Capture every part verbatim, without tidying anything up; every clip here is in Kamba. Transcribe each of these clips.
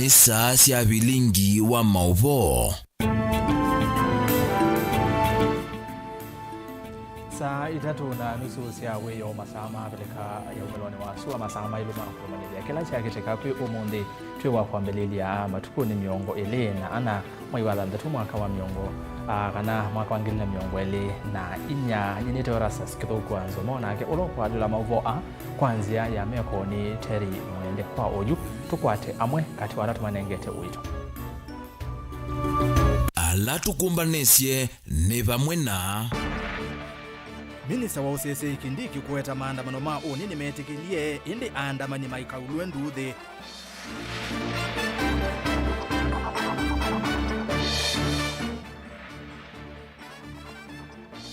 Saa sya vilingi wa maũvoo. Saa itatũ na nusu sya wĩoo, masaa ma Avilika ya ũmĩlonĩ wa sua, masaa maĩlũ ma kũlũmanĩlya kĩla kyakĩtĩka kwĩ ũmũnthĩ. Twĩ wa kwambĩlĩlya matukũnĩ mĩongo ĩlĩ na ana mwai wa thanthatũ mwaka wa mĩongo, ah, kana mwaka wa ngili na mĩongo ĩlĩ na inya. Nyie nĩtawa Erastus Kĩthũku wa Nzomo, nake ũla ũkũalyũla maũvoo aa kwa nzĩa ya meko nĩ Terry Mwende. Kwa oyu, tũkwate amwe katĩ wa ala tũmanengete ũito. Ala tũkũmbanĩsye nĩ vamwe na. Minista wa ũseseĩ Kindiki kũweta maandamano ma ũnĩ nĩmetĩkĩlye, ĩndĩ aandamani maikaulw'e nduuthĩ.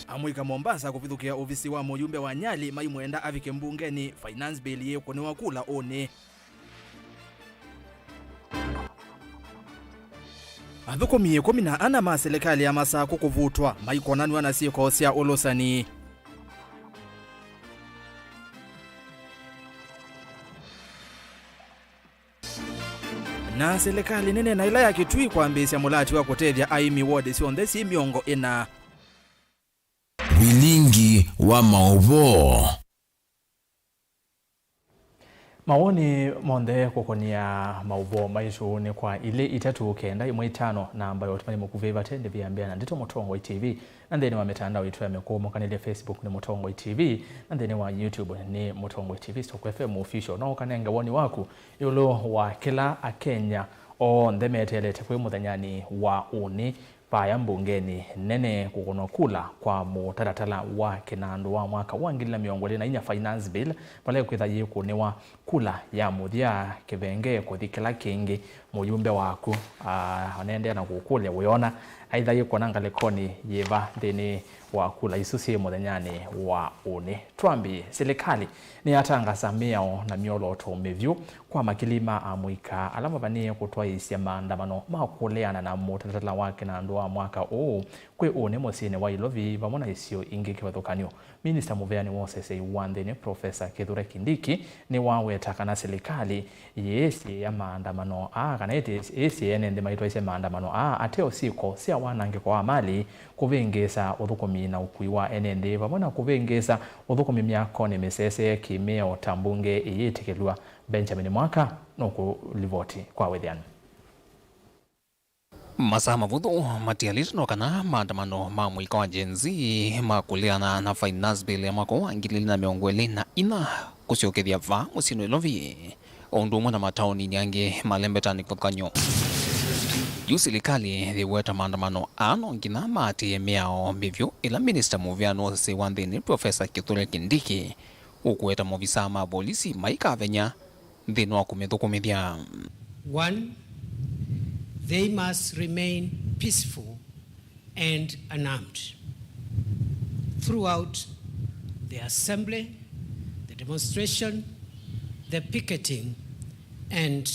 Amũika Mombasa kũvithũkĩa ovisi wa mũyumbe wa Nyali maimwenda avike mbungenĩ, finance bill yĩkũnĩwa kula ũnĩ. Athũkũmi ĩkũmi na ana ma silikalĩ ya Masakũ kũvutwa maikonanw'a na syĩko sya ũlũsani. Na silikalĩ nene na ĩla ya Kitui kwambĩĩsya mũlati wa kũtethya aĩmi wodi syonthe syĩ mĩongo ĩna. Vilingi wa maũvoo. Mawoni monthe kũkonĩa maũvoo maitũ nĩ kwa ilĩ itatũ kenda ĩmwe itano, namba ya ũtũmani mũkuvĩ vate ndĩvĩambĩa na ndeto Mũtongoi T V, na nthĩnĩ wa mĩtandao itũ ya mĩkũũmũkanĩlye, Facebook nĩ Mũtongoi T V, na nthĩnĩ wa YouTube nĩ Mũtongoi T V Stock F M Official. No ũkanenge woni waku ĩũlũ wa kĩla Akenya onthe meteelete kwĩ mũthenyanĩ wa ũnĩ vaya mbungenĩ nene kũkũnwa kula kwa mũtalatala wa kĩnandũ wa mwaka wa ngili na mĩongo ĩlĩ na inya, finance bill, vala ĩkwĩtha yĩkũnĩwa kula ya mũthya kĩvenge kũthi kĩla kĩngĩ. Mũyumbe waku, ah, anaendeea na kũkũlya, wĩona aitha yĩkũna ngalĩkonĩ yĩva nthĩnĩ wa kula isu syĩ mũthenyanĩ wa ũnĩ? Twambie, silikalĩ nĩyatangasa mĩao na myolooto mĩvyũ kwa makili ma amũika ala mavanĩĩe kũtwaĩĩsya maandamano ma kũleana na mũtalatala wa kĩnandũ wa mwaka ũũ. Kwĩ ũnĩ mũsyĩnĩ wa Ilovi vamwe na isio ingĩ kĩvathũkany'o. Minista mũveani wa ũseseĩ wa nthĩnĩ, Profesa Kithure Kindiki, nĩwaweta kana silikalĩ yĩĩsĩĩa maandamano aa, kana ĩtĩ-, ĩĩsĩĩa ene nthĩ maitwaĩsye maandamano aa, ateo syĩko sya wanangĩko wa mali, kũvĩngĩĩsa ũthũkũmi na ũkui wa ene nthĩ, vamwe na kũvĩngĩĩsa ũthũkũmi myakonĩ mĩsese kĩmĩao ta mbunge ĩyĩtĩkĩlw'a. Benjamin Mwaka nũkũlivoti kwa wĩthĩanu. Masaa mavũthũ matialĩte no kana maandamano ma mũika wa Gen Z ma kũleana na finance bill ya mwaka wa ngili ilĩ na mĩongo ĩlĩ na inya kũsyokethya vaa mũsyĩ Nairobi, o ũndũ ũmwe na mataoninĩ angĩ malembetanĩ kĩvathũkany'o. Yu silikalĩ yĩweta maandamano aa no nginya maatĩĩe mĩao mĩvyũ ĩla minista mũveani wa ũseseĩ wa nthĩnĩ, Profesa Kithure Kindiki, ũkũweta maovisaa ma volisi maikavenya nthĩnĩ wa kũmĩthũkũmĩthya. One, they must remain peaceful and unarmed throughout the assembly, the demonstration, the picketing, and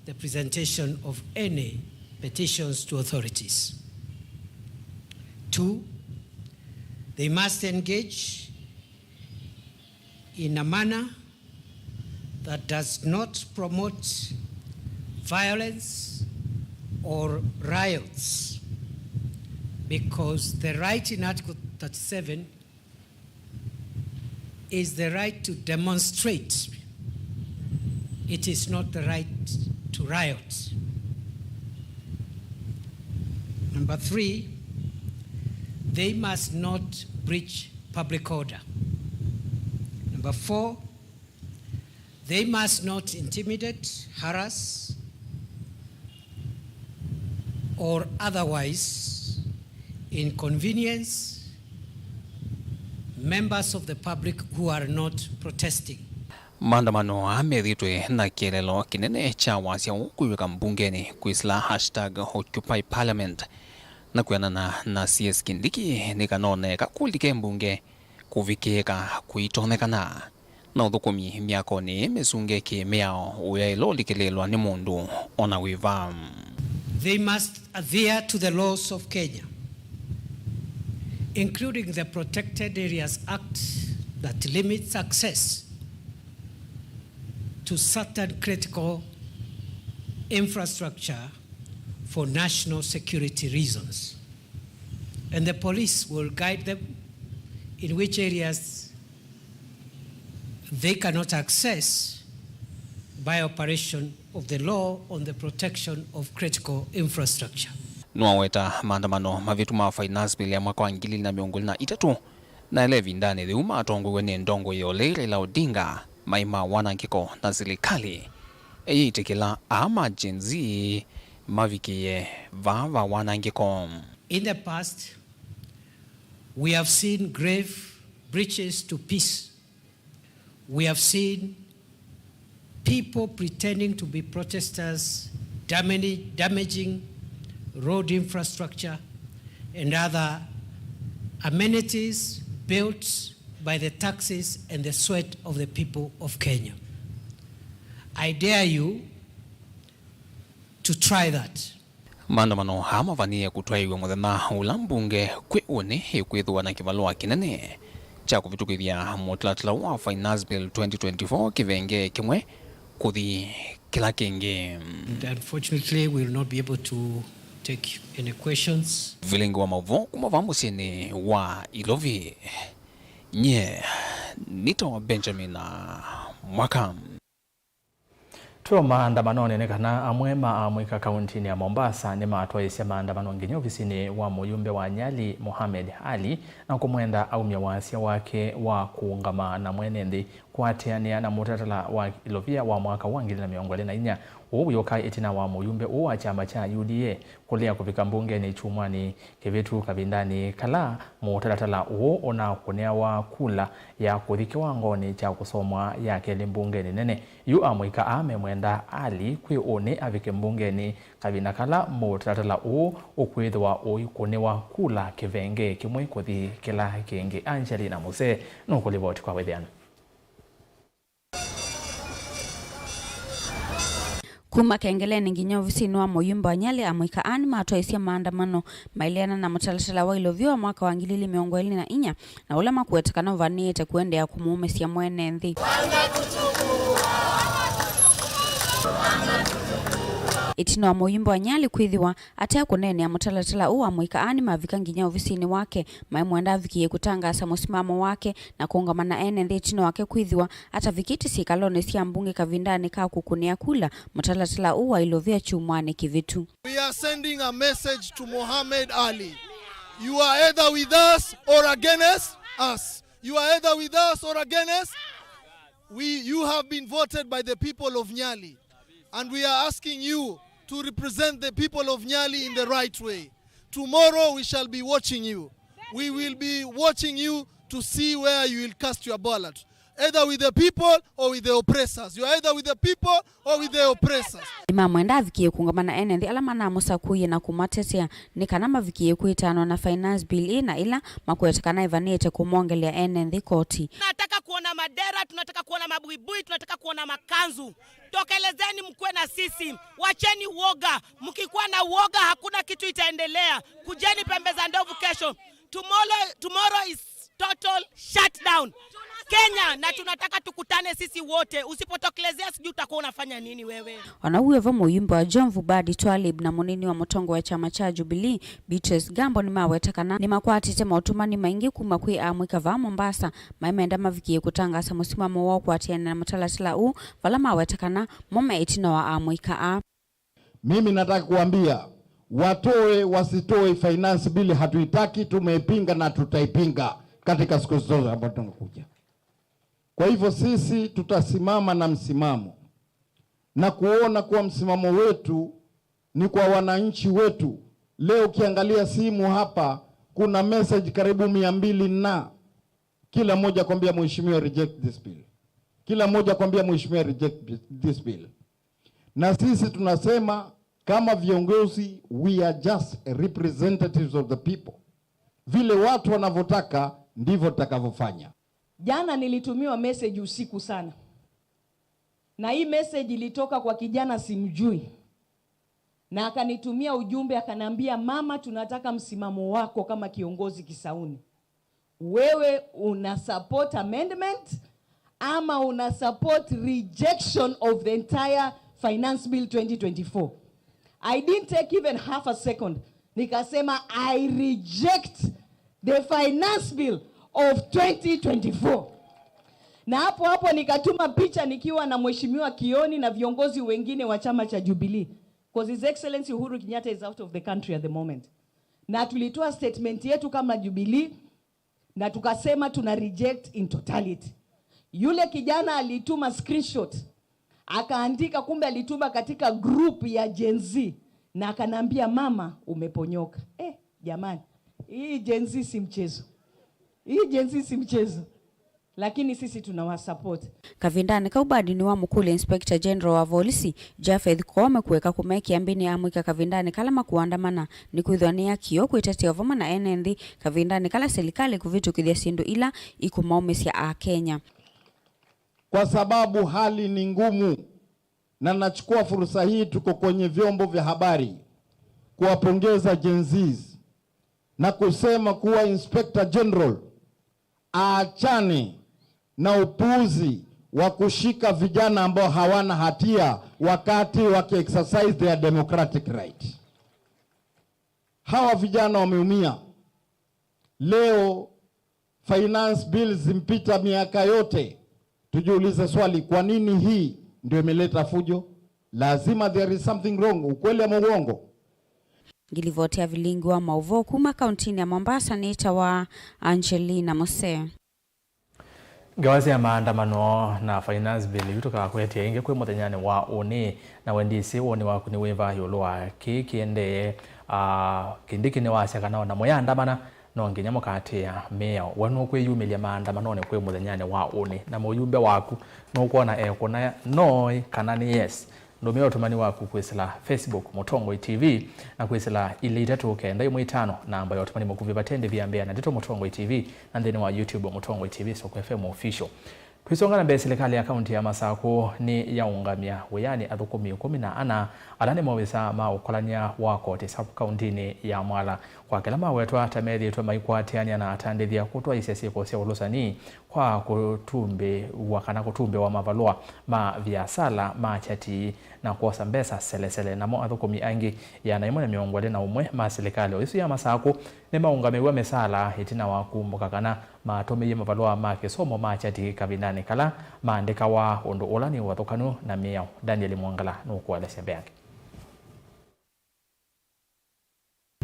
the presentation of any petitions to authorities. Two, they must engage in a manner that does not promote violence or riots, because the right in Article thirty-seven is the right to demonstrate. It is not the right to riot. Number three, they must not breach public order. Number four, they must not intimidate, harass, or otherwise inconvenience members of the public who are not protesting. Maandamano aa methĩtwe na kĩeleelo kĩnene kya wasya ũkũĩw'ĩka mbungenĩ kwĩsĩla hashtag Occupy Parliament, na kwĩanana na C S Kindiki, nĩ kana o na eka kũlike mbunge kũvikĩĩka kũitonyekana na ũthũkũmi myakonĩ ĩĩ mĩsunge kĩ-mĩao ũyaĩle ũlikĩlĩĩlwa nĩ mũndũ o na wĩva. They must adhere to the laws of Kenya, including the Protected Areas Act that limits access to certain critical infrastructure for national security reasons. And the police will guide them in which areas they cannot access by operation of the law on the protection of critical infrastructure. Nĩwaweta maandamano mavĩtu ma Finance Bill ya mwaka wa ngili ilĩ na mĩongo ĩlĩ na itatũ na ĩla ĩvindanĩ yĩu matongoew'e nĩ ndongoi ya ũlei Raila Odinga maĩ ma wanangĩko na silikalĩ ĩyĩtĩkĩla aa ma Gen Z mavikĩe vaa va wanangĩko. In the past, we have seen grave breaches to peace. We have seen people pretending to be protesters, damani-, damaging road infrastructure and other amenities built by the taxes and the sweat of the people of Kenya. I dare you to try that. Maandamano aa mavanie kũtwaĩw'a mũthenya ũla mbunge kwĩ ũnĩ ĩkwĩthĩwa na kĩvalũa kĩnene kya kũvĩtũkĩthya mũtalatala wa Finance Bill twenty twenty-four kĩvengee kĩmwe kũthi kĩla kĩngĩ. And unfortunately, we will not be able to take any questions. Vilingi wa maũvoo kuma vaa mũsyĩnĩ wa Ilovi. Nyie nĩtawa Benjamin Mwaka. Twĩ o maandamanonĩ nĩ kana amwe ma amũika kauntinĩ ya Mombasa nĩmatwaĩĩsye maandamano nginya ovisinĩ wa mũyumbe wa Nyali, Mohamed Ali, na kũmwenda aumye wasya wake wa kũũngama na mwene nthĩ kũatĩanĩa na mũtalatala wa Ilovia wa mwaka wa ngili na mĩongo ĩlĩ na inya. Ũu wĩũka ĩtina wa mũyumbe ũũ wa kyama kya U D A kũlea kũvika mbungenĩ kyumwanĩ kĩvĩtu kavindanĩ kala mũtalatala ũũ ũnakũnĩawa kula ya kũthi kĩwangonĩ kya kũsomwa ya kelĩ mbungenĩ nene. Yu amũika aa memwenda Ali kwĩ ũnĩ avike mbungenĩ kavinda kala mũtalatala ũũ ũkwĩthĩwa ũikũnĩwa kula kĩvengee kĩmwe kũthi kĩla kĩngĩ. Angelina Muse nũkũlivoti kwa wĩthĩano. Kuma kengelenĩ nginya ovisinĩ wa mũyumbe wa Nyali, amũika aa nĩmatwaĩĩsye maandamano maĩleana na mũtalatala wa Ilovia wa mwaka wa ngili ilĩ mĩongo ĩlĩ na inya, na ũla makũweta kana ũvanĩĩte kũendeea kũmũũmĩsya mwene nthĩ. Ĩtina wa mũyumbe wa Nyali kwĩthĩwa atekũneenea mũtalatala ũũ, amũika aa nĩmavika nginya ovisinĩ wake maimwenda avikĩe kũtangaasa mũsimamo wake na kũũngama na ene nthĩ ĩtina wake kwĩthĩwa atavikĩte syĩkalonĩ sya mbunge kavindanĩ ka kũkũnĩa kula mũtalatala ũũ wa Ilovia kyumwanĩ kĩvĩtu. We are sending a message to Mohamed Ali. You are either with us or against us. You are either with us or against. We, you have been voted by the people of Nyali. And we are asking you to represent the people of Nyali in the right way. Tomorrow we shall be watching you. We will be watching you to see where you will cast your ballot, either with the people or with the oppressors. You are either with the people or with the oppressors. Nĩmamwenda avikĩe kũũngama na ene nthĩ ala manamũsakũie na kũmatetea nĩ kana mavikĩe kwĩtanwa na Finance Bill ĩĩ na ĩla makwete kana ĩvanĩte kũmongelea ene nthĩ koti. Tunataka kuona madera, tunataka kuona mabuibui, tunataka kuona makanzu. Tokelezeni mkuwe na sisi. Wacheni uoga. Mkikuwa na uoga, hakuna kitu itaendelea. Kujeni pembe za ndovu kesho. Tomorrow, tomorrow is total shutdown. Kenya, na tunataka tukutane sisi wote. Usipotokelezea, sijui utakuwa unafanya nini wewe. Ona ũu wĩ vo, mũyumbe wa Jomvu Badi Twalib na mũnini wa mũtongoi wa kyama kya Jubilee, Beatrice Gambo, nĩmaweta kana nĩmakwatĩte motũmani maingĩ kuma kwĩ amũika vaa Mombasa maimenda mavikĩe kũtangaasa mũsimamo woo kũatĩanĩa na mũtalatala ũũ, vala maweta kana mo me ĩtina wa amũika aa. Mimi nataka kuambia, watoe wasitoe, finance bill hatuitaki, tumeipinga na tutaipinga katika siku zote ambazo tunakuja. Kwa hivyo sisi tutasimama na msimamo na kuona kuwa msimamo wetu ni kwa wananchi wetu. Leo ukiangalia simu hapa, kuna message karibu mia mbili na kila mmoja kwambia, "Mheshimiwa, reject this bill." Kila mmoja kwambia, "Mheshimiwa, reject this bill." Na sisi tunasema kama viongozi, we are just representatives of the people. Vile watu wanavyotaka, ndivyo tutakavyofanya. Jana nilitumiwa message usiku sana. Na hii message ilitoka kwa kijana simjui. Na akanitumia ujumbe, akaniambia, "Mama, tunataka msimamo wako kama kiongozi Kisauni. Wewe una support amendment ama una support rejection of the entire Finance Bill twenty twenty-four. I didn't take even half a second. Nikasema, "I reject the Finance Bill of twenty twenty-four." Na hapo hapo nikatuma picha nikiwa na Mheshimiwa Kioni na viongozi wengine wa chama cha Jubilee. 'Cause His Excellency Uhuru Kenyatta is out of the country at the moment. Na tulitoa statement yetu kama Jubilee, na tukasema tuna reject in totality. Yule kijana alituma screenshot, akaandika, kumbe alituma katika group ya Gen Z, na akanambia, "Mama, umeponyoka." Eh, jamani, hii Gen Z si mchezo. Hii Gen Z si mchezo. Lakini sisi tunawasupport. Kavindanĩ kau, Mbadi nĩwamũkũlya Inspector General wa volisi, Japheth Koome, kũeka kũmekĩa mbĩnĩ amũika kavindanĩ kala makũandamana, nĩkwĩthĩwa nĩ ya kĩo kwĩtetea vamwe na ene nthĩ kavindanĩ kala silikalĩ ĩkũvĩtũkĩthya syĩndũ ila ikũmaũmĩsya Akenya. Kwa sababu hali ni ngumu, na nachukua fursa hii, tuko kwenye vyombo vya habari, kuwapongeza Gen Zs na kusema kuwa Inspector General aachane na upuuzi wa kushika vijana ambao hawana hatia wakati waki exercise their democratic right. Hawa vijana wameumia. Leo finance bills zimpita miaka yote. Tujiulize swali, kwa nini hii ndio imeleta fujo? Lazima there is something wrong. Ukweli ama uongo? Ngilivoti ya vilingi wa maũvoo kuma kauntinĩ ya Mombasa nĩtawa Angelina Mose. Ngewa sya maandamano na finance bill yu tũkakwetya ĩngĩ kwĩ mũthenyanĩ wa ũnĩ, na we ndĩsĩ woni waku nĩ wĩva ĩũlũ wa kĩĩ kĩendee. Ah, Kindiki nĩwasya kana ona mũyaandamana, no nginya mũkaatĩĩa mĩao. We nũkwĩyumĩlya maandamanonĩ kwĩ mũthenyanĩ wa ũnĩ, na mũyumbe waku nũkwona ekũna noĩ kana nĩ yes? Ndũmĩa ũtũmani waku kwĩsĩla Facebook Mũtongoi T V, na kwĩsĩla ilĩ itatũ kenda ĩmwe itano, namba ya ũtũmani mũkuvĩ vate ndĩvi ya mbĩa na ndeto Mũtongoi T V, na nthĩnĩ wa YouTube Mũtongoi T V Soko F M Official. Twĩsonga na mbee, silikalĩ ya kaunti ya Masakũ nĩ yaũngamya wĩanĩ athũkũmi ĩkũmi na ana ala nĩ maovisa ma ũkolany'a wa koti sub kauntinĩ ya Mwala, kwa kĩla mawetwa ta methĩĩtwe maikwatĩanĩa na atandĩthya kũtwaĩsya syĩko sya ũlũsani kwa kũtumbĩwa kana kũtumbĩwa mavalũa ma viasala ma chati na kwosa mbesa selesele. Namo athũkũmi angĩ ĩana yĩmwe na mĩongo ĩlĩ na ũmwe ma silikalĩ o ĩsu ya Masakũ nĩmaũngamĩw'a mĩsaala ĩtina wa kumbũka kana matũmĩie mavalũa ma kĩsomo ma chati kavindanĩ kala maandĩkawa, ũndũ ũla nĩ ũvathũkanu na mĩao. Daniel Mwongela nũkũelesya mbeange.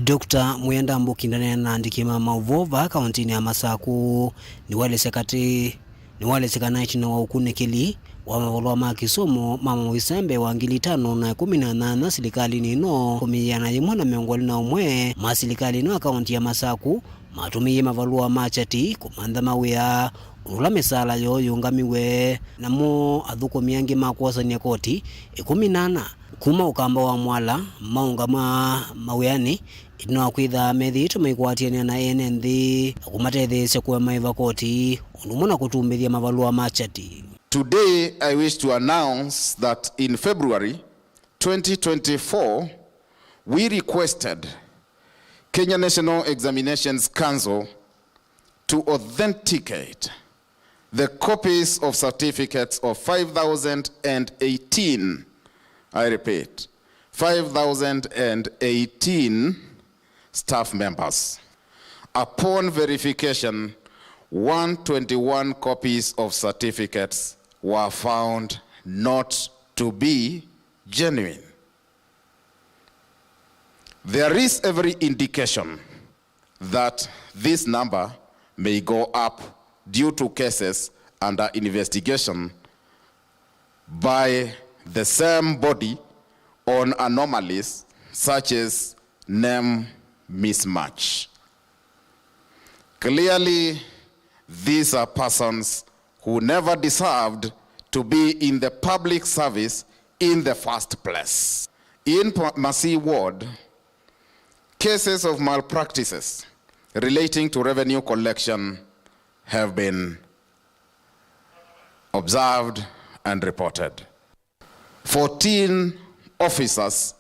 Doctor Mwenda Mbuki ndanena na andĩki ma maũvoo vaa kauntinĩ ya Masakũ. Nĩwaelesya katĩ, nĩwaelesya kana ĩtina wa ũkunĩkĩli wa mavalũa ma kĩsomo ma maovisa mbee wa ngili itano na ĩkũmi na nyanya silikalĩnĩ ĩno, kũmĩana yĩmwe na mĩongo ĩlĩ na ũmwe ma silikalĩ ĩno ya kaunti ya Masakũ matũmĩie mavalũa ma chati kũmantha mawĩa, ũndũ ũla mĩsaala yoo yũngamiwe. Namo athũkũmi angĩ ma kwosany'a koti ĩkũmi na ana kuma ũkamba wa Mwala maũngama mawĩanĩ ĩtina wa kwĩtha methĩĩtwe maikwatĩanĩa na ene nthĩ na kũmatetheesya kũema ĩva koti, ũndũ ũmwe na kũtumbĩthya mavalũa ma chati. Today, I wish to announce that in February twenty twenty-four, we requested Kenya National Examinations Council to authenticate the copies of certificates of five thousand and eighteen, I repeat, five thousand and eighteen staff members. Upon verification, one twenty-one copies of certificates were found not to be genuine. There is every indication that this number may go up due to cases under investigation by the same body on anomalies such as name mismatch. Clearly, these are persons who never deserved to be in the public service in the first place. In Pa-, Masii Ward, cases of malpractices relating to revenue collection have been observed and reported. Fourteen officers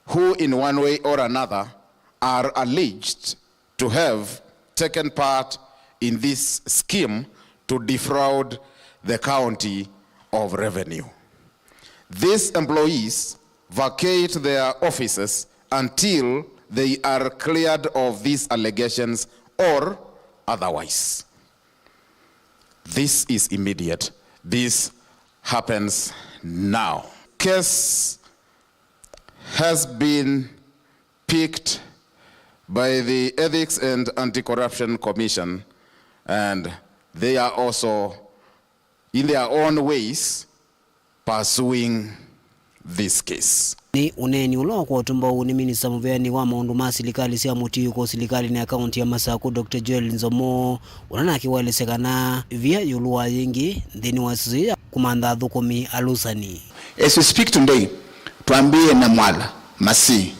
who in one way or another are alleged to have taken part in this scheme to defraud the county of revenue. These employees vacate their offices until they are cleared of these allegations or otherwise. This is immediate. This happens now. Case has been picked by the Ethics and Anti-Corruption Commission, and they are also, in their own ways, pursuing this case. Nĩ ũneeni ũla wa kwa ũtũmbau nĩ minista mũveani wa maũndũ ma silikalĩ sya mũtiũko silikalĩnĩ ya kaunti ya Masaku, Doctor Joel Nzomo, ũla nake waelesya kana via ĩũlũ wa yĩngĩ nthĩnĩ wa ĩsoso ya kũmantha athũkũmi alusani. As we speak today, twambĩĩe na Mwala, Masii,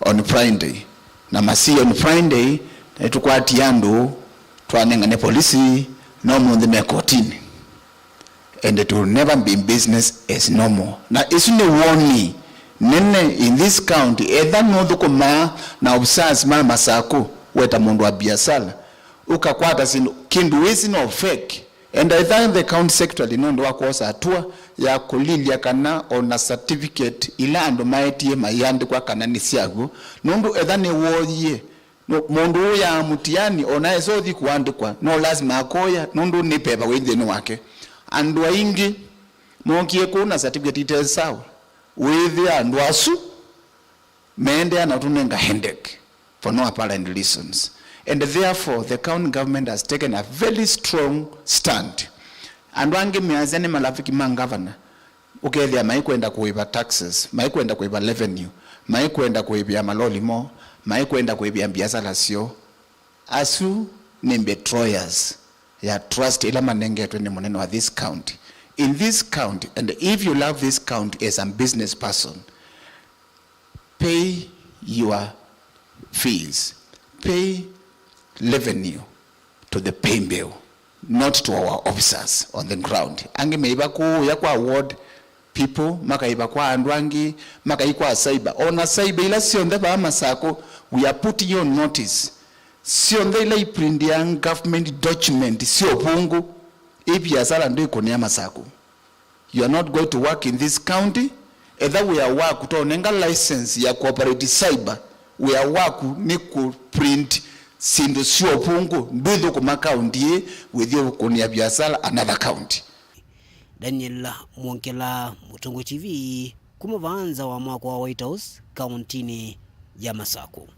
on Friday. Na Masii on Friday, nĩtũkwatie andũ, twanengane polisi, na ũmũnthĩ me kotinĩ. And it will never be business as normal. Na ĩsu nĩ warning nene in this county. Etha nũthũkũmaa na officers ma Masaku, weta mũndũ wa biasala, ũkakwata syĩndũ, kĩndũ wĩsĩ no fake. And I thank the county secretary nũndũ wa kwosa hatua ya kũlilya kana ona certificate ila andũ maetie maiandĩkwa kana nĩ syaw'o, nũndũ etha nĩwooyie, no, mũndũ ũũ ya mũtiani, ona esa ũthi kũandĩkwa, no lasima akoya, nũndũ nĩ peva wĩ nthĩnĩ wake. Andũ aingĩ mokie kũu na certificate ite sawa, wĩthĩa andũ asu meendeea na ũtũnenga headache for no apparent reasons. And therefore, the county government has taken a very strong stand. Andũ angĩ measya nĩ malafiki ma ngavana, ũkethĩa maikwenda kũĩva taxes, maikwenda kũĩva revenue, maikwenda kũĩvĩa maloli moo, maikwenda kũĩvĩa mbiasala syoo. Asu nĩ betrayers ya trust ĩla manengetwe nĩ mũnene wa this county. In this county, and if you love this county as a business person, pay your fees, pay revenue to the pay bill, not to our officers on the ground. Angĩ meiva kũũya kwa ward people, makaiva kwa andũ angĩ, makai kwa cyber. Ona cyber ila syonthe vaa Masaku, we are putting you on notice. Syonthe ila iprintia government document sya ũvũngũ, ĩ biasala ndwĩkũnĩa Masaku. You are not going to work in this county. Etha wĩa waku twaũnenga license ya kuoperate cyber, wĩa waku nĩ kũprint syĩndũ sya ũvũngũ. Ndwĩthũkũma county ĩ wĩthiũkũnĩa biasala another county. Daniel Mwongela, Mũtongoi T V, kuma vaa nza wa mwako wa White House, kauntinĩ ya Masaku.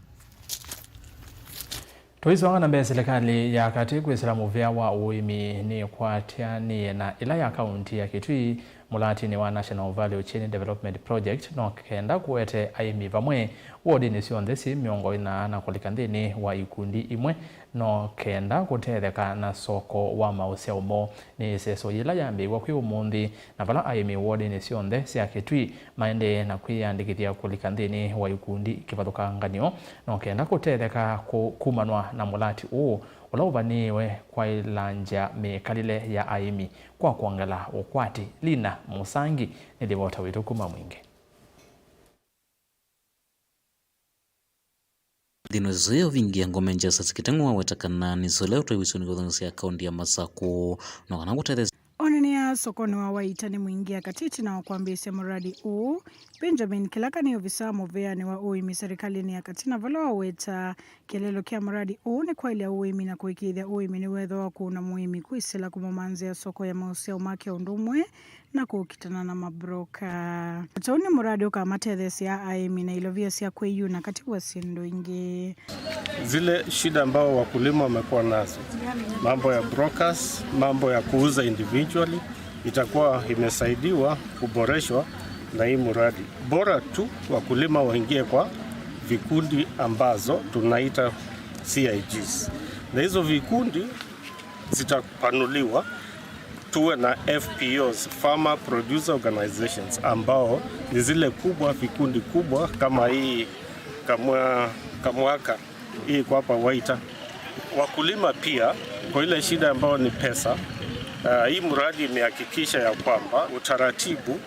Tũisonga na mbee, silikalĩ ya katĩ kwĩsĩla mũvĩa wa ũĩmi nĩkwatĩanĩe na ĩla ya kaunti ya Kitui mũlatinĩ wa National Value Chain Development Project no kenda kũete aĩmi vamwe wodinĩ syonthe syĩ mĩongo ĩna na kũlika nthĩnĩ wa ikundi imwe no kenda kũtetheka na soko wa maũsyao moo. Nĩ ĩseso yĩla yambĩĩw'a kwĩ ũmũnthĩ, na vala aĩmi wodinĩ syonthe sya Kitui maendee na kwĩyandĩkĩthya kũlika nthĩnĩ wa ikundi kĩvathũkanganyo, no kenda kũtetheka kũ-, kumanwa na mũlati ũũ ũla ũvanĩĩwe kwaĩlangya mĩkalĩle ya aĩmi kwa kwongela ũkwati. Lina Mũsangi nĩ livota witũ kuma Mwingĩ. Nthĩnĩ wa ĩseso ya ũvingĩa ngome nja, Sasi Kiteng'ũ aweta kana nĩ ĩseso ĩla ũtwaĩwe ĩsionĩ kũthongesya kaunti ya Masaku no kana kũtetheesya. Onanĩa sokonĩ wa Waitani Mwingĩ ya katĩ ĩtina wa kwambĩĩsya mũradi ũũ, Benjamin Kĩlaka nĩ ovisa mũveanĩ wa ũĩmi serikalĩnĩ ya katĩ na vala waweta kĩeleelo kya mũradi ũũ nĩ kwaĩlya ũĩmi na kũĩkĩĩthya ũĩmi nĩwethĩwa kũna mũĩmi kwĩsĩla kũmũmanzĩa soko ya maũsyao make ũndũ ũmwe na kũkitana na mabroka. Ũtau nĩ mũradi ũkamatetheesya aĩmi na ilovia sya kwĩyuna katĩ wa syĩndũ ingĩ. Zile shida ambao wakulima wamekuwa nazo, mambo ya brokers, mambo ya kuuza individually, itakuwa imesaidiwa kuboreshwa na hii mradi. Bora tu wakulima waingie kwa vikundi ambazo tunaita C I Gs. Na hizo vikundi zitapanuliwa, tuwe na F P Os, Farmer Producer Organizations, ambao ni zile kubwa, vikundi kubwa kama hii Kamwa-, Kamwaka, hii kwa hapa Waita. Wakulima pia, kwa ile shida ambayo ni pesa, ah, hii mradi imehakikisha ya kwamba utaratibu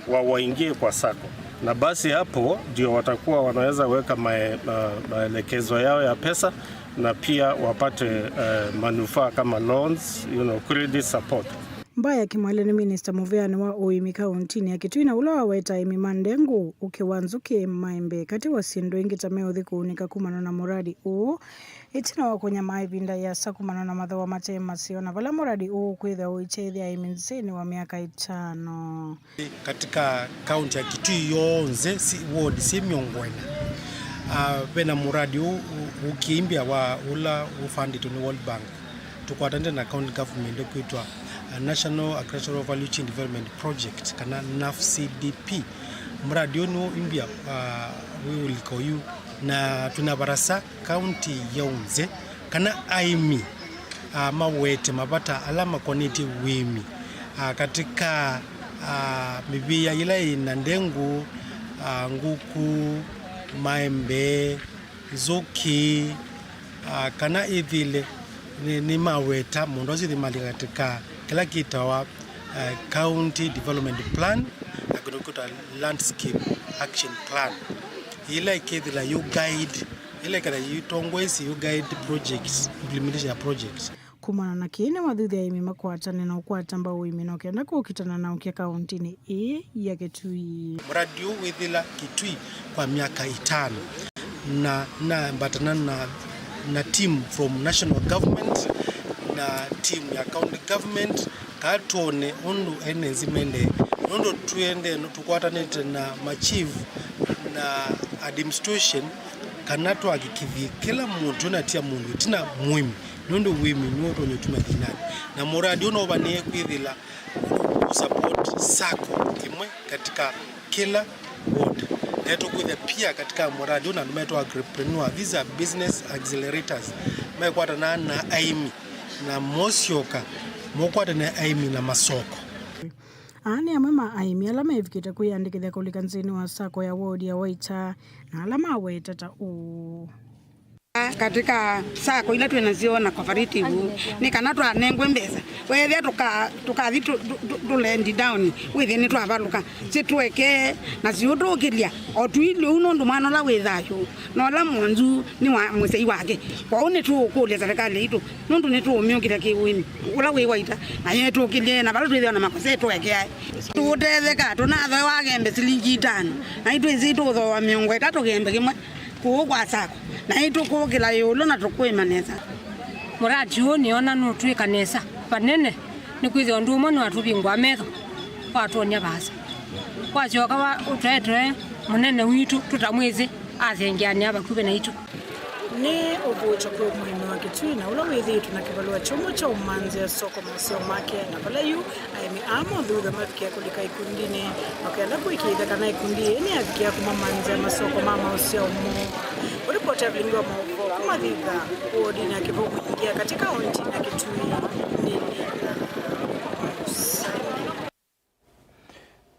wa waingie kwa sacco, na basi hapo ndio watakuwa wanaweza weka mae-, ma-, maelekezo yao ya pesa na pia wapate, eh, manufaa kama loans, you know, credit support. Mbaya Kimwale nĩ minista mũvĩanĩ wa ũĩmi kaũntinĩ ya Kitui na ũla waweta aĩmi ma ndengũ, ũkĩ wa nzũkĩ, maembe, katĩ wa syĩndũ ingĩ ta meũthi kũunĩka kumana na mũradi ũũ, ĩtina wa kũnyamaa ĩvinda yĩasa kumana na mathooa mate maseo, na vala mũradi ũũ ũkwĩthĩwa ũiteethya aĩmi nzĩnĩ wa myaka ĩtano. Katika kaunti ya Kitui yonthe, si ward si mĩongo ĩna, ah, vena mũradi ũũ ũ-, ũkĩimbya wa ũla ũfandĩtwe nĩ World Bank. Tũkwatanĩte na county government ũkwĩtwa, ah, National Agricultural Value Chain Development Project, kana nafcdp. Mũradi ũyũ nĩwĩmbya, ah, wĩ ũlika ũyu, na twĩna varasa kaunti yonthe kana aĩmi, ah, mawete mavata ala makonetye ũĩmi, ah, katika, ah, mĩvĩa yĩla yĩna ndengũ, ah, ngũkũ, maembe, nzũkĩ, ah, kana ĩthĩle nĩ, nĩmaweta mũndũ asu ĩthĩmalĩ katika kĩla kĩtawa, ah, County Development Plan, na kĩndũ kĩtawa Landscape Action Plan, yĩla ĩkethĩla yu guide, yĩla ĩkethĩla yĩtongoesye yu guide projects, implementation ya projects. Kumana na kĩĩ, nĩwathuthya aĩmi makwatane na ũkwata mbau ũĩmi na ũkenda kũkitana na ũkya kaũntinĩ ĩĩ ya Kitui. Mũradi ũũ wĩthĩla Kitui kwa myaka ĩtano, na nambatana na, na team from national government na team ya county government, kaa twone ũndũ ene nzĩ mendee, nũndũ twĩendee tũkwatanĩte na machief na administration, kana twakikithie kĩla mũndũ natia mũndũ ĩtina mũĩmi. Nũndũ ũĩmi nĩw'o ũtonya ũtuma thĩnanĩ. Na mũradi ũũ no ũvanĩe kwĩthĩla ũsupport sacco ĩmwe katika kĩla ward. Na tũkwĩthĩa pia katika mũradi ũũ na andũ metwa agripreneur. These are business accelerators. Mekwatana na aĩmi na mosyoka mokwatana aĩmi na masoko. Aa nĩ amwe ma aĩmi ala mevikĩte kwĩyandĩkĩthya kũlika nzĩnĩ wa sacco ya ward ya Waita na ala maweta ta ũũ. Katika sacco ila twĩ nasyo na cooperative, nĩ kana twanengwe mbesa, weethĩa tũka-, tũkathi tũ-, tũ-, tũ-, tũlendi down, wĩthĩe nĩtwavalũka, syĩtũekee na syĩũtũkĩlya o tũilye ũu, nũndũ mwana ũla wĩ thayũ na ũla mwonzu nĩ wa mũsyai wake. Kwoou nĩtũũkũlya serikali yaitũ, nũndũ nĩtũũmyũkĩlya kĩũĩmi, ũla wĩ Waita na yetũkĩlye, na vala twĩthĩwa na makosa ĩtũekeae. Tũũtetheka, tũnathoewa kembe silingi itano, na itwĩsĩ tũũthooa mĩongo ĩtatũ kembe kĩmwe. Kũũ kwa sacco, na nĩtũkũkĩla ĩũlũ na tũkũĩma nesa. Mũradi ũũ nĩona nũtwĩka nesa vanene, nĩkwĩthĩwa ũndũ ũmwe nĩwatũvingũa metho, watwonia vaasa. Wasyoka wa-, ũtwetwe mũnene witũ tũtamwĩsĩ, athengeanĩa vakuvĩ naitũ. Nĩ ũvuũkyo kwĩ mũĩmi wa Kitui na ũla wĩthĩĩtwe na kĩvalũa kyũmũ kya ũmanthĩa soko maũseo make, na vala yu aĩmi aa mothutha mavikĩa kũlika ikundinĩ, makenda kũĩkĩĩthya kana ikundi ĩĩ nĩyavikĩa kũmamanthĩa masoko ma maũseo moo. Kũlipota vilingi wa maũvoo kuma Thika, wodinĩ ya Kĩvũmũingĩa katĩ kaũntinĩ ya Kitui, nĩ Lina Musangi.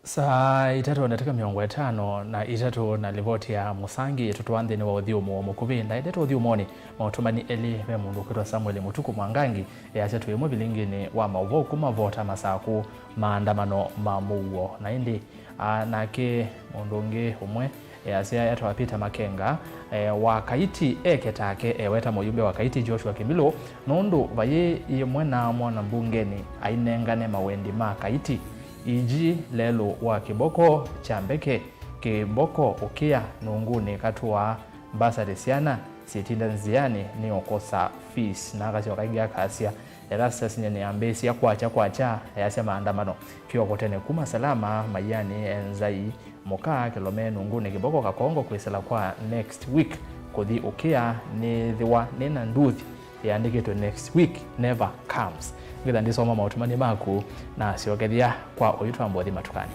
Saa itatũ ndatĩka mĩongo ĩtano na itatũ na livoti ya Mũsangi ĩtũtwaa nthĩnĩ wa ũthyũmũo mũkuvĩ. Ndaendete ũthyũmũonĩ, maũtũmani elĩ, ve mũndũ ũkwĩtwa Samuel Mũtuku Mwangangi easya twĩ ĩmwe vilinginĩ wa maũvoo kuma Vota Masakũ, maandamano ma mũuo. Na ĩndĩ, a, nake mũndũ ũngĩ ũmwe easya etwa Peter Makenga, e, wa Kaiti eke take eweta mũyumbe wa Kaiti Joshua Kĩmbilũ, nũndũ vayĩ yĩmwe na mwana mbungenĩ ainengane mawendi ma Kaiti. Iji lelũ wa kĩboko kya mbeke, kĩboko ũkĩa nũngũnĩ katũaa, mbasarĩ syana syĩtinda nzĩanĩ nĩ ũkosa fees. Na akasyoka ĩngĩ akasya, Erastus Nyene ambĩĩsya kwakya kwakya, easya maandamano kĩoko tene kuma Salama, Maiani, Enzai, Mũkaa, Kĩlome, Nũngũnĩ, Kĩboko, Kakongo kwĩsĩla kwa next week kũthi ũkĩa nĩthĩwa nĩna nduthi ĩandĩkĩtwe next week never comes. Ngĩtha ndisoma maũtũmani maku na syokethya kwa ũyũ twamba ũthi matukani.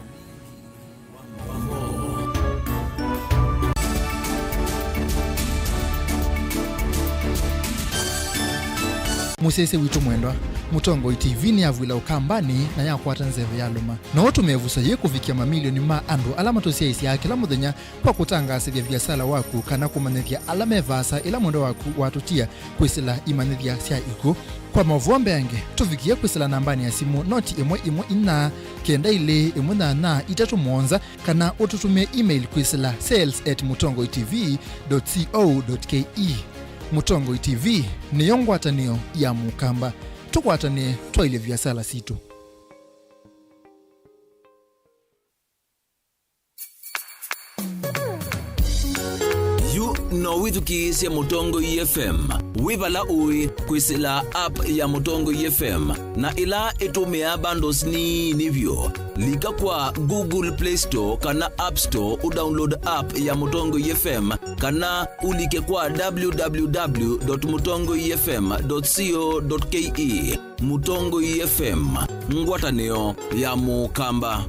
Mũsyaĩĩsya witũ mwendwa, Mũtongoi T V nĩyavw'ĩla Ũkambanĩ na yakwata nzeve yalũma. No ũtũme ĩvuso yĩĩ kũvikĩa mamilioni ma andũ ala matũsyaĩĩsyaa kĩla mũthenya kwa kũtangaasĩthya viasala waku kana kũmanyĩthya ala me vaasa ĩla mwendwa waku watũtia kwĩsĩla imanyĩthya sya ikw'ũ. Kwa maũvoo mbeange, tũvikĩe kwĩsĩla nambanĩ ya simũ noti ĩmwe ĩmwe inya, kenda ilĩ ĩmwe nyanya itatũ mũonza, kana ũtũtũmĩe email kwĩsĩla sales at mũtongoi T V dot co dot K E. Mũtongoi T V nĩyo ngwatanĩo ya Mũkamba. Tũkwatanĩe twaĩlye viasala sitũ. No wĩthukĩĩsye Mũtongoi F M wĩ vala ũĩ kwĩsĩla app ya Mũtongoi F M, na ĩla ĩtũmĩaa bundles nini vyũ. Lika kwa Google Play Store kana App Store ũdownload app ya Mũtongoi F M, kana ũlike kwa w w w dot mũtongoi f m dot co dot k e. Mũtongoi F M, ngwatanĩo ya Mũkamba.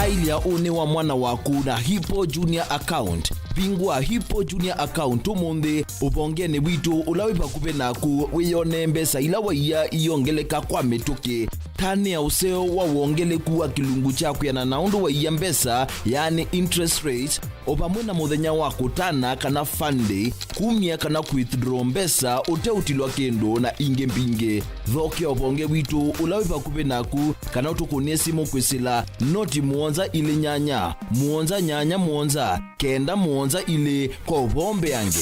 Aĩlya ũnĩ wa mwana waku na Hippo Junior Account. Vingũa Hippo Junior Account ũmũnthĩ ũvongenĩ witũ ũla wĩ vakuvĩ naku, wĩyonee mbesa ila waia iyongeleka kwa mĩtũkĩ. Tanĩa ũseo wa wongeleku wa kĩlungu kya kwĩanana na ũndũ waia mbesa, yaani interest rate, o vamwe na mũthenya wa kũtana kana fund day, kumya kana withdraw mbesa ũteũtilwa kĩndũ, na ingĩ mbingĩ. Thokea ũvonge witũ ũla wĩ vakuvĩ naku, kana ũtũkũnĩe simũ kwĩsĩla noti mũonza ilĩ nyanya, mũonza nyanya mũonza, kenda mũonza ilĩ kwa ũvoo mbeange.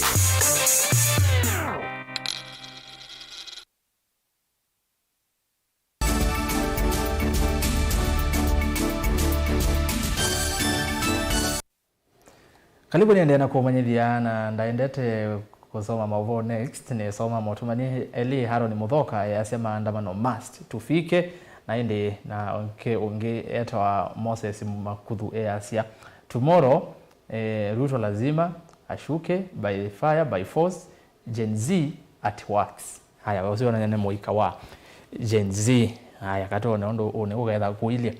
Karibu, nĩendee na kũmanyĩthya, na ndaendete kũsoma maũvoo next. Nĩsoma mũtũmani Eli Haroni Mũthoka easya, maandamano must tufike, na ĩndĩ na ũngĩ, ũngĩ etawa Moses Makuthu easya, tomorrow, eh, Ruto lazima ashuke by fire, by force, Gen Z at works. Haya, ũsu nĩ mũika wa Gen Z. Haya, katone ũndũ ũnĩ ũketha kũilye.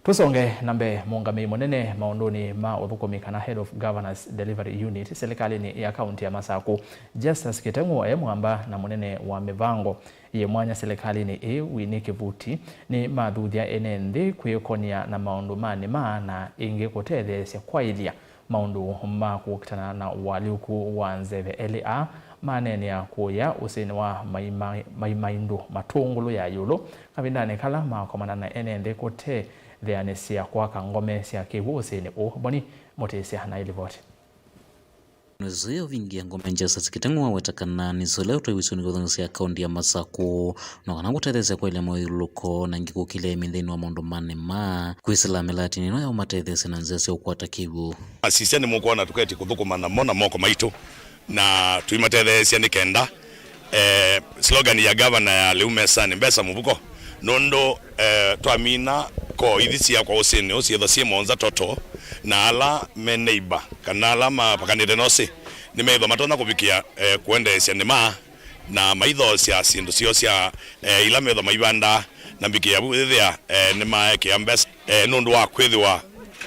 Tũsonge na mbee. Mũũngamĩi mũnene maũndũnĩ ma ũthũkũmi, kana head of governance delivery unit, silikalĩnĩ ya kaunti ya Masaku, Justus Kiteng'u, e mwamba na mũnene wa mĩvango yĩ mwanya silikalĩnĩ ĩĩ, Winnie Kivuti, nĩ mathuthya ene nthĩ kwĩkonia na maũndũ ma nĩma na ĩngĩ kũtetheesya kwaĩlya maũndũ ma kũkitana na ũalyũku wa nzeve. Elĩ aa maneenea kũya ũsĩnĩ wa Mai Mai, Mai Maindu Matũngũlũ ya ĩũlũ, kavindanĩ kala makomana na ene nthĩ kũtetheanĩsya kwaka ngome sya kĩw'ũ ũsĩnĩ ũũ. Boni Mũtĩsya na ĩlivoti. Nĩsũĩa ũvingĩa ngome Justus Kiteng'u waweta kana nĩsũlea ũtwai wĩsũnĩ kũthongesya kaunti ya Masaku, no kana kũtetheesya kwaĩlya moyũlũko na ĩngĩ kũkĩlya ĩmĩ nthĩnĩ wa maũndũ ma nĩma, kwĩsĩla mĩlatinĩ ĩno ya ũmatetheesya na nzĩa sya ũkwata kĩw'ũ. Asisya nĩmũkwona tũketi kũthũkũma namo na moko maitũ, na tũimatetheesya nĩ kenda, eh, slogan ya gavana ya lĩu mesanĩ, mbesa mũvuko, nũndũ, eh, twamina koo ithi syakwa ũsĩnĩ ũũ syĩthwa syĩ mũonza toto, na ala me neighbor kana ala mapakanĩte na ũsĩ nĩmethwa matonya kũvikĩa, eh, kũendeesya nĩma na maithoosya syĩndũ syoo sya, eh, ila methwa maivandaa, na mvikĩa vu ĩthĩa, eh, nĩmaekea mbesa, eh, nũndũ wa kwĩthĩwa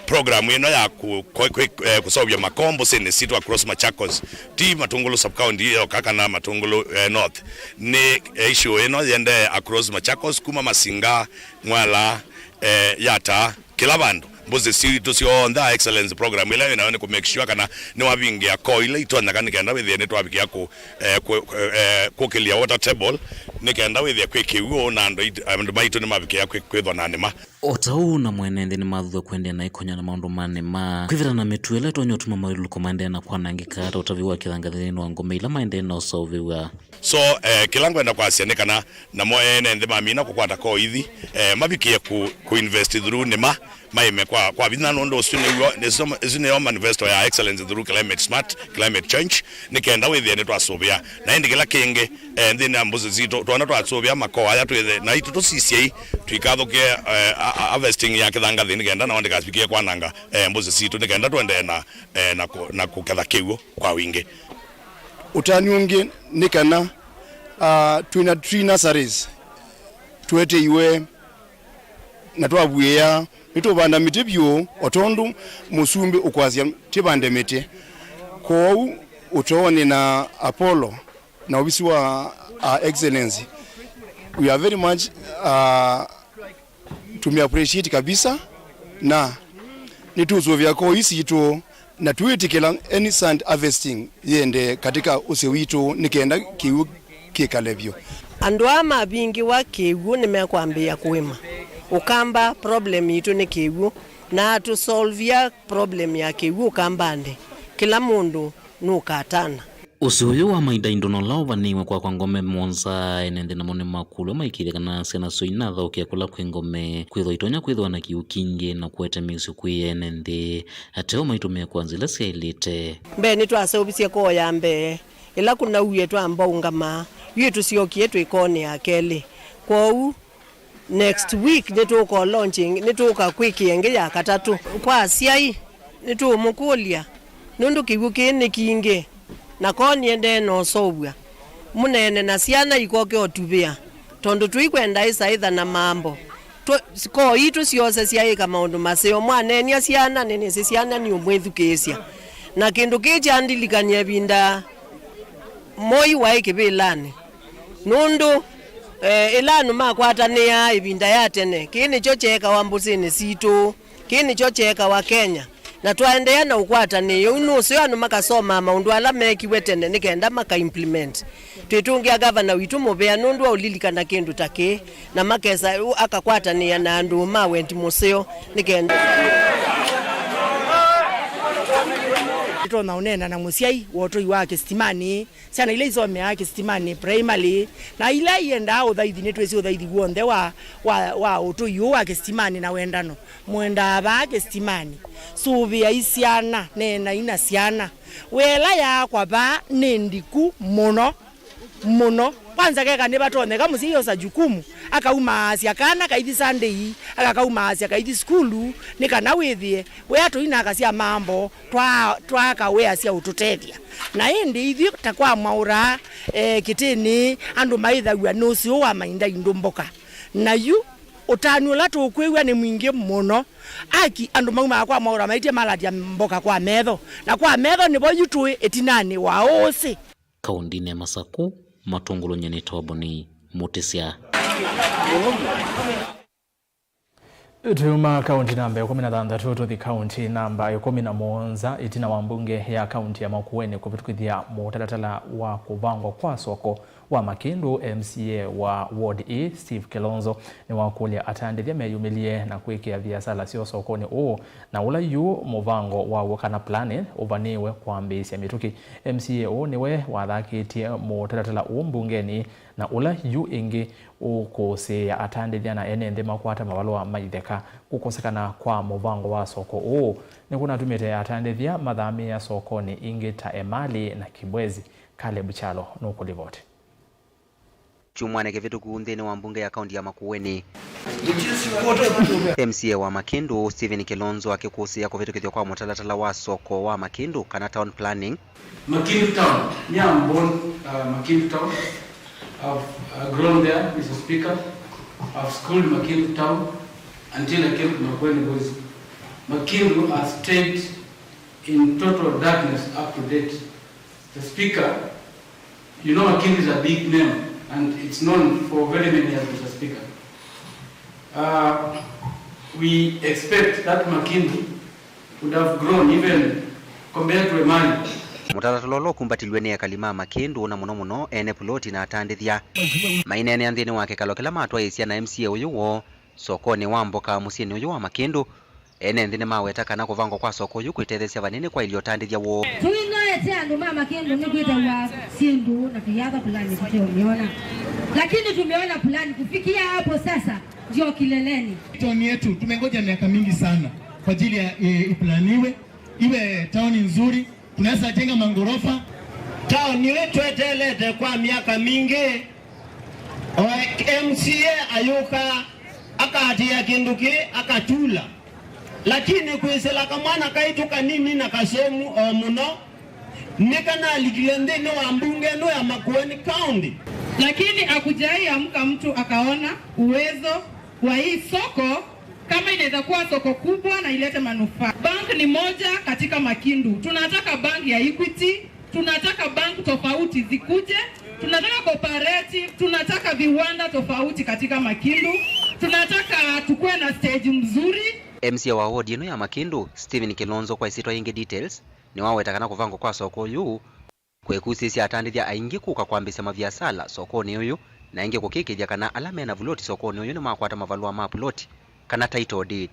program ĩno ya kũ-, kũ-, kũ-, eh, kũseũvya makoo mbũsĩnĩ sitũ across Machakos, ti Matũngũlũ sub-county yoka kana Matũngũlũ, eh, North, nĩ, eh, issue ĩno yendee across Machakos, kuma Masinga, Ng'wala, eh, Yatta, kĩla vandũ. Mbũsĩ sitũ syonthe, Her Excellency program ĩla wĩ nayo nĩ kũ make sure kana nĩwavingĩa koo ila itonya kana nĩ kenda wĩthĩe nĩtwavikĩa kũ-, eh, kũ-, eh, kũkĩlya water table, nĩ kenda wĩthĩe kwĩ kĩw'ũ na andũ aitũ, andũ maitũ nĩmavikĩa kwĩ-, kwĩthwa na nĩma. O ta ũu na mwene nthĩ nĩmathuthw'a kũendeea na ĩkonya na maũndũ ma nĩma, kwĩvĩta na mĩtuo ĩla ĩtonya ũtuma moyũlũlũko maendeea na kwanangĩka, ta ũtavĩ wa kĩthangathĩ nthĩnĩ wa ngome ila maendeee na ũseũvĩw'a. So, eh, kĩla ngwenda kwasya nĩ kana namo ene nthĩ mamina kũkwata koo ithi, eh, mavikĩe kũ, kũ invest through nĩma, maĩme kwa, kwa vinya, nũndũ ũsu nĩw'o, nĩsu, ĩsu nĩyo manifesto ya Excellency through climate smart, climate change, nĩ kenda wĩthĩe nĩtwasũvĩa. Na ĩndĩ kĩla kĩngĩ, eh, nthĩnĩ ya mbũsĩ sitũ, twona twasũvĩa makoo aya twĩthe, na itũ tũsisyei, tũikathũkĩe, eh, a, a, harvesting ya kĩthangathĩ nĩ kenda nao ndĩkasivikĩe kwananga, eh, mbũsĩ sitũ, nĩ kenda tũendee na, eh, na kũ, na kũketha kĩw'ũ kwa wingĩ. Ũtanu ũngĩ nĩ kana, ah, twĩna tree nurseries tũeteiwe na twavuĩa, nĩtũvanda mĩtĩ vyũ, o tondũ mũsumbĩ ũkwasya tĩvande mĩtĩ. Kwoou ũtoonĩ na Apollo na ovisi wa, ah, Excellency, we are very much, ah, tũmĩ appreciate kabisa, na nĩtũũsũvĩa koo ii sitũ, na twĩtĩkĩla any sand harvesting yĩendee katika ũsĩ witũ nĩ kenda kĩw'ũ kĩkale vyũ. Andũ aa mavingĩwa kĩw'ũ nĩmekwambĩĩa kũĩma. Ũkamba, problem yitũ nĩ kĩw'ũ, na atũsolvia problem ya kĩw'ũ Ũkambanĩ, kĩla mũndũ nũkatana. Ũsĩ ũyũ wa maita indũ na ũla ũvanĩĩwe kwakwa ngome mũonza, ene nthĩ namo nĩmakũlw'a maĩkĩĩthya kana syana syoo inathaũkĩa kũla kwĩ ngome, kwĩthwa itonya kwĩthĩwa na kĩw'ũ kingĩ na kũete mĩisyo kwĩ ene nthĩ, ateo maitũmĩe kwa nzĩa ila syaĩlĩte. Mbee nĩtwaseũvisye koo ya mbee, ĩla kũnauie twamba ũngama, yu tũsyokie twĩ koonĩ ya kelĩ. Kwoou, next week nĩtũũka launching, nĩtũũka kwĩkĩa ĩngĩ ya katatũ. Kwa asyai, nĩtũũmũkũlya, nũndũ kĩw'ũ kĩĩ nĩ kingĩ, na koo nĩendee na ũseũvw'a, mũneene na syana ikoke ũtuvĩa, tondũ tũikwenda ĩsaĩtha na mambo. Tũ-, koo itũ syose syaĩka maũndũ maseo. Mwaneenia syana, nĩnĩsĩ syana nĩũmwĩthukĩĩsya. Na kĩndũ kĩĩ kyandilikany'a ĩvinda Moi waĩ kĩvĩlanĩ. Nũndũ, eh, ĩla andũ makwatanĩaa ĩvinda ya tene, kĩĩ nĩkyo kyeekawa mbũsĩnĩ sitũ, kĩĩ nĩkyo kyeekawa Kenya, na twaendeea na ũkwatanĩo ũu, nũseo andũ makasomaa maũndũ ala meekiwe tene nĩ kenda maka implement. Twĩtũngĩa ngavana witũ mũvea nũndũ wa ũlilikana kĩndũ ta kĩĩ, na makesa akakwatanĩĩa na andũ ma wendi mũseo nĩ kenda. Nĩtonya ũneena na mũsyai wa ũtũi wa Kĩsitimani. Syana ila isomeaa Kĩsitimani Primary na ila iendaa ũthaithi, nĩtwĩsĩ ũthaithi w'onthe wa, wa, wa ũtũi ũũ wa Kĩsitimani na wendano. Mũendaa vaa Kĩsitimani, sũvĩai syana, neenai na syana. Wĩa ĩla yaakwa vaa nĩ ndiku mũno, mũno. Kwanza keka nĩvatonyeka mũsyai osa jukumu, akaumaasya kana kaithi Sunday, akakaumaasya kaithi sukulu, nĩ kana wĩthĩe wĩa tũina aka sya mambo twa-, twaaka wĩa sya ũtũtethya. Na ĩndĩ ithyĩ ta kwa mwaũra, eh, kĩtĩnĩ, andũ maĩthaw'a nĩ ũsĩ ũũ wa mainda indũ mboka. Na yu, ũtanu ũla tũkwĩw'a nĩ mwingĩ mũno. Aki, andũ maumaa kwa mwaũra maitye malatya mboka kwa metho. Na kwa metho nĩvo yu tũĩ ĩtinanĩ wa ũsĩ. Kaũndĩnĩ ya Masakũ, Matũngũlũ, nyie nĩ Toboni Mũtĩsya. Tuma kaũntĩ namba ĩkũmi na thanthatũ tũthi kaũntĩ namba ĩkũmi na mũonza, ĩtina wa mbunge ya kaũntĩ ya Makueni kũvĩtũkĩthya mũtalatala wa kũvangwa kwa soko wa Makĩndũ, M C A wa Ward A, Steve Kilonzo, nĩwakũlya atandĩthya meyumĩlye na kwĩkĩa viasala syoo sokonĩ ũũ, na ũla yu mũvango waw'o kana plan ũvanĩĩwe kwambĩĩsya mĩtũkĩ. M C A ũũ nĩwe wathakĩtye mũtalatala ũũ mbungenĩ, na ũla yu ĩngĩ ũkũsĩĩa atandĩthya na ene nthĩ makwata mavalũa ma itheka. Kũkosekana kwa mũvango wa soko ũũ nĩkũnatumĩte atandĩthya mathamĩĩa sokonĩ ingĩ ta Emali na Kibwezi. Caleb Kyalo nũkũlivoti. Kyumwanĩ kĩvĩtũku nthĩnĩ wa mbunge ya kaunti ya Makueni, M C A wa Makĩndũ, Stephen Kilonzo, akĩkũsĩĩa kũvĩtũkĩthw'a kwa mũtalatala wa soko wa Makĩndũ, kana town planning. Makindu Town. Me, I'm born, uh, Makindu Town. I've, uh, grown there, Mister Speaker. I've schooled Makindu Town until I came to Makueni Boys. Makindu has stayed in total darkness up to date. Mister Speaker, you know Makindu is a big name and it's known for very many years, Mister Speaker. Uh, we expect that Makindu would have grown even compared to Emali. Mũtalatala ũla ũkumbatilw'e nĩ ekali ma Makĩndũ, na mũno mũno ene puloti na atandĩthya, maineenea nthĩnĩ wa kĩkalo kĩla matwaĩĩsya na M C A ũyũ woo sokonĩ wa mboka mũsyĩnĩ ũyũ wa Makĩndũ. Ene nthĩ nĩmaweta kana kũvangwa kwa soko ũyũ kwĩtetheesya vanene kwaĩlya ũtandĩthya woo. Tũinoete andũ ma Makĩndũ nĩ kwĩthĩwa syĩndũ na tũyatha pulani tũteũmyona, lakini tumeona pulani kufikia hapo sasa ndio kileleni. Town yetu tumengoja miaka mingi sana kwa ajili ya, eh, iplaniwe, iwe town nzuri, tunaweza jenga mangorofa. Town ĩĩ tweteelete kwa miaka mingi, o M C A ayũka, akaatĩĩa kĩndũ kĩĩ, akatula. Lakini kwĩsĩla kamwana kaitũ kanini na kasomu o mũno, nĩkanalikile nthĩnĩ wa mbunge ĩno ya Makueni County. Lakini hakujai amka mtu akaona uwezo wa hii soko kama inaweza kuwa soko kubwa na ilete manufaa. Bank ni moja katika Makindu. Tunataka bank ya Equity, tunataka bank tofauti zikuje, tunataka cooperative, tunataka viwanda tofauti katika Makindu, tunataka tukue na stage mzuri. M C A wa ward ĩno ya Makindu, Stephen Kilonzo, kwa ĩsyĩtwa yĩngĩ Details, nĩwaweta kana kũvangwa kwa soko ũyũ kwĩkusĩĩsya atandĩthya aingĩ kũka kwambĩĩsya maviasala sokonĩ ũyũ, na ĩngĩ kũkĩkĩĩthya kana ala me na vuloti sokonĩ ũyũ nĩmakwata mavalũa ma puloti, kana title deed.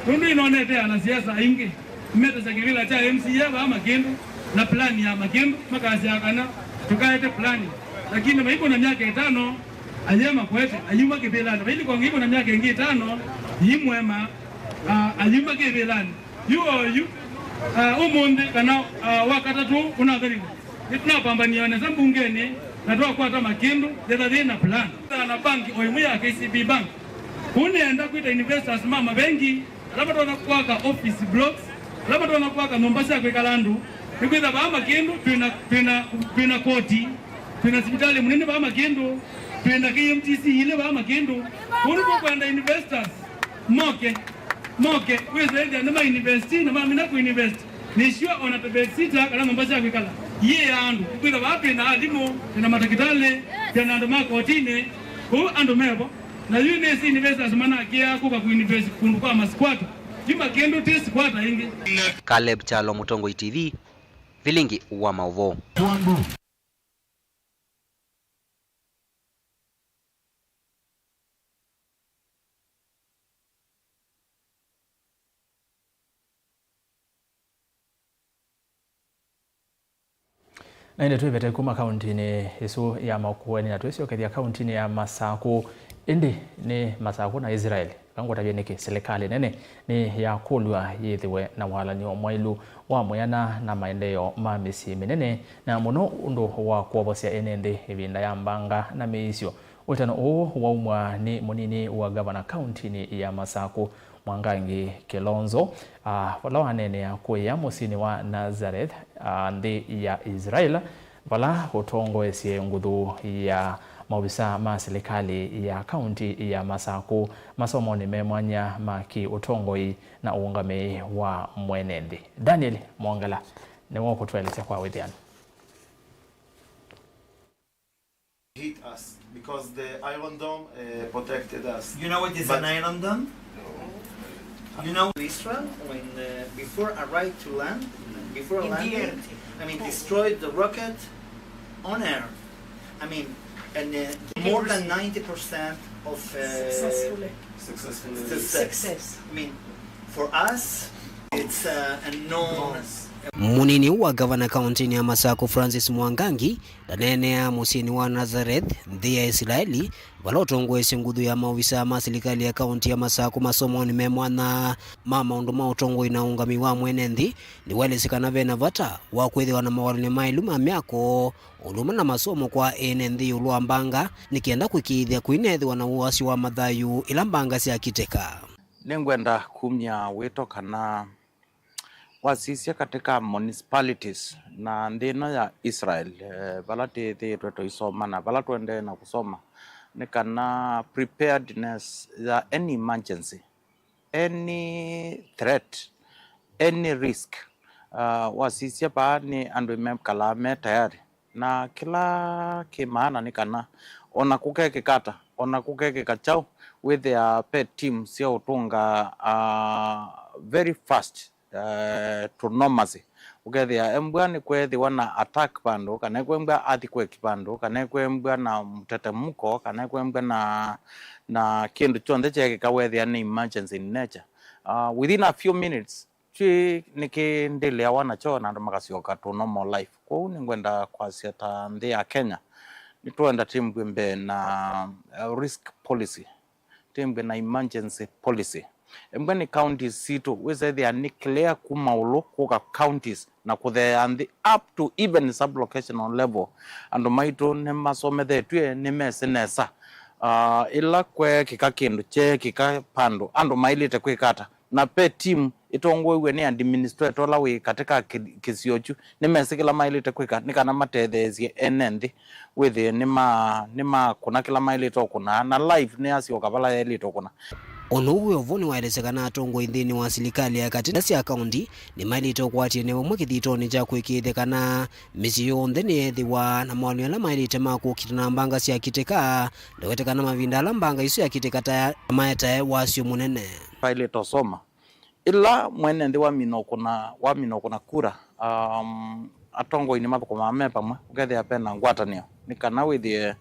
Nũndũ nĩnonete anasiasa aingĩ metesya kĩvĩla kya M C A vaa Makindu, Na plan ya Makĩndũ, makasya kana tũkaete plan. Lakini maikũna myaka ĩtano, ayema kwete, ayuma kĩvĩlanĩ. Vailĩko angĩ ikũna myaka ĩngĩ ĩtano, yimwema, ah, ayuma kĩvĩlanĩ. Yu oyu, ah, ũmũnthĩ kana, ah, wa katatũ ũnathariwe. Nĩtũnapambania nesa mbungenĩ na twakwata Makĩndũ, yetha yĩ na plan. Na bank o ĩmwe ya K C B Bank. Kũu nĩenda kwĩta investors ma mavengi, ala matonya kwaka office blocks, ala matonya kwaka nyũmba sya kwĩkala andũ, nĩkwĩtha vaa Makĩndũ twĩna, twĩna, twĩna koti, twĩna sivitalĩ mũnene vaa Makĩndũ, twĩna K M T C ilĩ vaa Makĩndũ. Kũu nĩtũkwenda investors moke, moke, wĩsethĩa nĩma invest na mamina kũ invest. Nĩsyo ona tũbesita kana nyũmba sya kwĩkala yĩ ya andũ, nĩkwĩtha vaa twĩna alimũ, twĩna matakĩtalĩ, twĩna andũ ma kotinĩ. Kũu andũ mevo. Na yu nĩsĩ investors manakĩaa kũka kũinvest kũndũ kwa masquatter. Yu Makĩndũ ti squatter ĩngĩ. Caleb Kyalo, Mũtongoi T V, vilingi wa maũvoo. Na ĩndĩ twĩvete kuma kauntinĩ ĩsu ya Makueni na twĩsyokethya kauntinĩ ya Masakũ. Ĩndĩ nĩ Masakũ na Israel, kangũtavye nĩkĩ silikalĩ nene nĩ yakũlw'a yĩthĩwe na walany'o mwaĩlu wa mwĩana na maendeeo ma mĩsyĩ mĩnene, na mũno ũndũ wa kwovosya ene nthĩ ĩvinda ya mbanga na mĩisyo. Ũtano ũũ waumwa nĩ mũnini wa gavana kauntinĩ ya Masakũ, Mwangangi Kilonzo, ah, vala waneenea kũĩa mũsyĩnĩ wa Nazareth, ah, nthĩ ya Israel, vala ũtongoesye nguthu ya maovisa ma silikalĩ ya kaunti ya Masakũ masomonĩ me mwanya ma kĩ-ũtongoi na ũũngamĩi wa mwene nthĩ. Daniel Mwongela nĩwe ũkũtũelesya kwa wĩthĩano. Hit us because the Iron Dome uh, protected us. You know what is But an Iron Dome? You know Israel when uh, before arrived to land, before In the landing, air. I mean destroyed the rocket on air. I mean, and uh, more than ninety percent of uh, Successfully. Successfully. Success. Success. I mean, for us, it's uh, a known. Mũnini wa gavana kauntinĩ ya Masakũ Francis Mwangangi ndaneenea mũsyĩnĩ wa Nazareth, nthĩ ya Isilaeli, vala ũtongoesye nguthu ya maovisa ma silikalĩ ya kaunti ya Masakũ masomonĩ me mwanya ma maũndũ ma ũtongoi na ũũngamĩi wa mwene nthĩ, nĩwaelesye kana ve na vata wa kwĩthĩwa na mawalany'o maĩlu ma myako, ũndũ ũmwe na masomo kwa ene nthĩ ĩũlũ wa mbanga, nĩ kenda kũĩkĩĩthya kũinethĩwa na ũasyo wa mathayũ ĩla mbanga syakitĩka. Nĩngwenda kumya wĩto kana wasisya katika municipalities na nthĩ ĩno ya Israel, eh, vala twĩthĩĩtwe tũisoma na vala tũendee na kũsoma, nĩ kana preparedness ya any emergency, any threat, any risk, uh, wasisya vaa nĩ andũ mekalaa me tayari. Na kĩla kĩ maana nĩ kana ona kũkekĩka ata, ona kũkekĩka kyaũ, wĩthĩa ve team sya ũtũnga, uh, very fast, uh, to normalcy. Ũkethĩa embwa nĩ kwethĩwa na attack vandũ, kana ekwembwa earthquake vandũ, kana ekwembwa na mtetemko, kana ekwembwa na, na kĩndũ kyonthe kyeekĩka wethĩa nĩ emergency in nature. Uh, within a few minutes, Kĩ nĩkĩndĩlĩawa nakyo na andũ makasyoka to normal life. Kwoou nĩngwenda kwasya ta nthĩ ya Kenya, nĩtũenda tĩmbw'e mbee na, uh, risk policy, tĩmbw'e na emergency policy. Embwa nĩ counties sitũ, wĩsethĩa nĩ clear kuma ũlũ kũka counties na kũtheea nthĩ up to even sublocational level. Andũ maitũ nĩmasomethetw'e, nĩmesĩ nesa, uh, ĩla kweekĩka kĩndũ kyeekĩka vandũ, andũ maĩlĩte kwĩka ata. Na ve team ĩtongoew'e nĩ administrator ũla wĩ katĩ ka kĩ-, kĩsio kyu, nĩmesĩ kĩla maĩlĩte kwĩka nĩ kana matetheesye ene nthĩ wĩthĩe nĩma-, nĩmakũna kĩla maĩlĩte ũkũna, na life nĩyasyoka vala yaĩlĩte ũkũna. Ũndũ ũũ wĩ o vo nĩwaelesya kana atongoi nthĩnĩ wa silikalĩ ya katĩ na sya kaũnti nĩmaĩlĩte ũkwatĩanĩa vamwe kĩthitonĩ kya kũĩkĩĩthya kana mĩsyĩ yonthe nĩyeethĩwa na mawalany'o ala maĩlĩte ma kũkita na mbanga syakitĩka, ndawete kana mavinda ala mbanga isu yakitĩka ta maetae wasyo mũnene. Twaĩlĩte ũsoma. Ĩla mwene nthĩ wamina ũkũna, wamina ũkũna kura, um, atongoi nĩmathũkũmaa me vamwe, ũkethĩa ve na ngwatanĩo. Nĩ kana wĩthĩe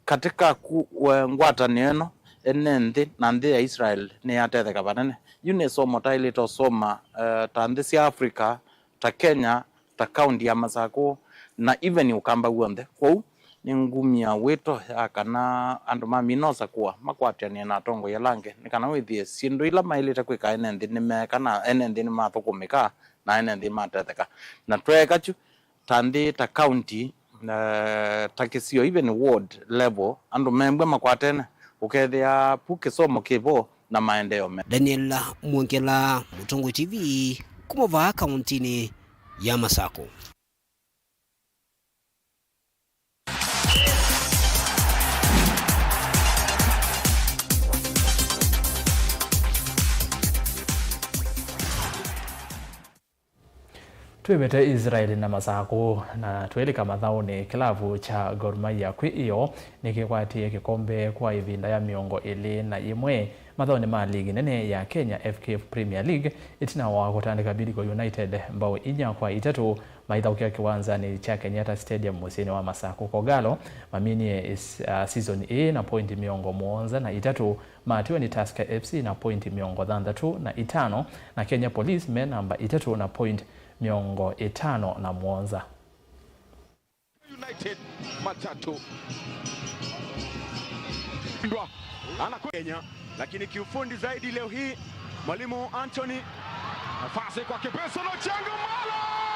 katĩ ka ku-, we-, ngwatanĩo ĩno, ene nthĩ na nthĩ ya Israel nĩyatetheka vanene. Yu nĩ ĩsomo taĩlĩte ũsoma, eh, ta nthĩ sya Africa, ta Kenya, ta kaunti ya Masakũ, na even Ũkamba w'onthe. Kwoou nĩngumya wĩto ya kana andũ ma Minosa kũa makwatĩanĩe na atongoi ala angĩ, nĩ kana wĩthĩe syĩndũ ila maĩlĩte kwĩka ene nthĩ nĩmeeka, na ene nthĩ nĩmathũkũmĩka, na ene nthĩ matetheka. Na tweeka kyu, ta nthĩ, ta county, eh, ta kĩsio, even ward level, andũ membwe makwatene, ũkethĩa pu kĩsomo kĩvo na maendeeo me. Daniel Mwongela, Mũtongoi T V, kuma vaa kauntinĩ ya Masakũ. Twĩvĩte Israel na Masakũ na twĩlika mathaũnĩ, kĩlavu kya Gor Mahia kwĩ ĩyo nĩkĩkwatie kĩkombe kwa ĩvinda ya mĩongo ĩlĩ na ĩmwe mathaũnĩ ma ligi nene ya Kenya, F K F Premier League, ĩtina wa kũtandĩka Bidco United mbao inya kwa itatũ maithaũkĩa kĩwanzanĩ kya Kenyatta Stadium mũsyĩnĩ wa Masakũ. Kogalo maminie is-, uh, season ĩĩ na point mĩongo mũonza na itatũ, matiwe nĩ Tusker F C na point mĩongo thanthatũ na itano, na Kenya Police me namba itatũ na point mĩongo ĩtano na mũonza. United matatu. Ndwa, anakwenda Kenya, lakini kiufundi zaidi leo hii, mwalimu Anthony. Nafasi kwake Benson Ochengo, Mala!